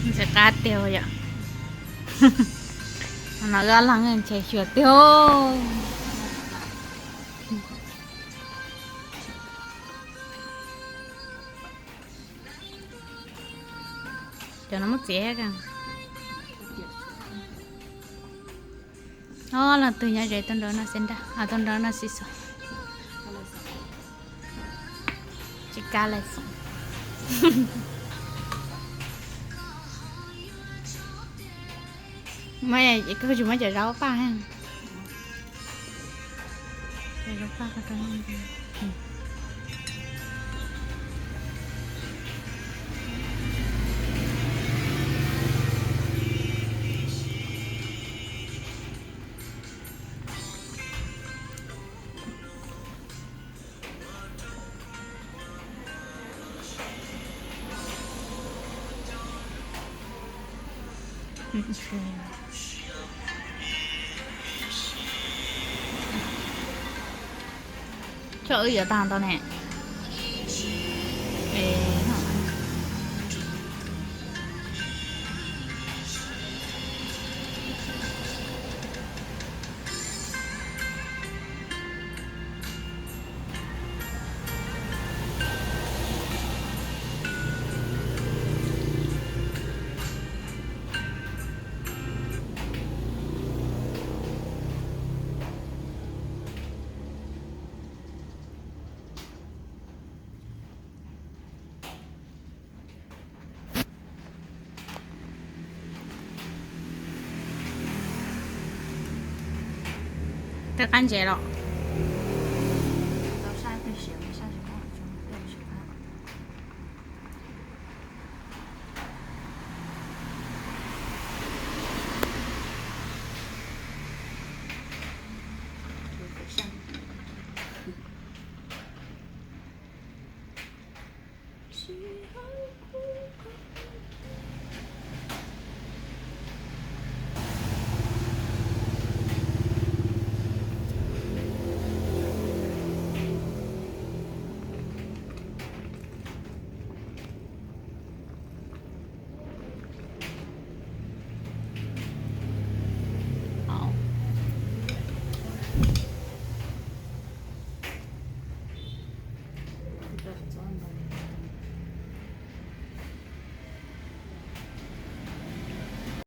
Ntxim qab tiag yom. No wb ob leeg ntshe xyuas tiag. Cov no muab txiav thiab. Ob leeg twg nyob ze tuaj nrau no xwb ntag, tuaj nrau no xwb xwb. Tsis kav lawm xwb. Koj tsis muab cov zaub paj, cov zaub paj. Choj wb yuav tag ntau ne. Twb qab ntses los.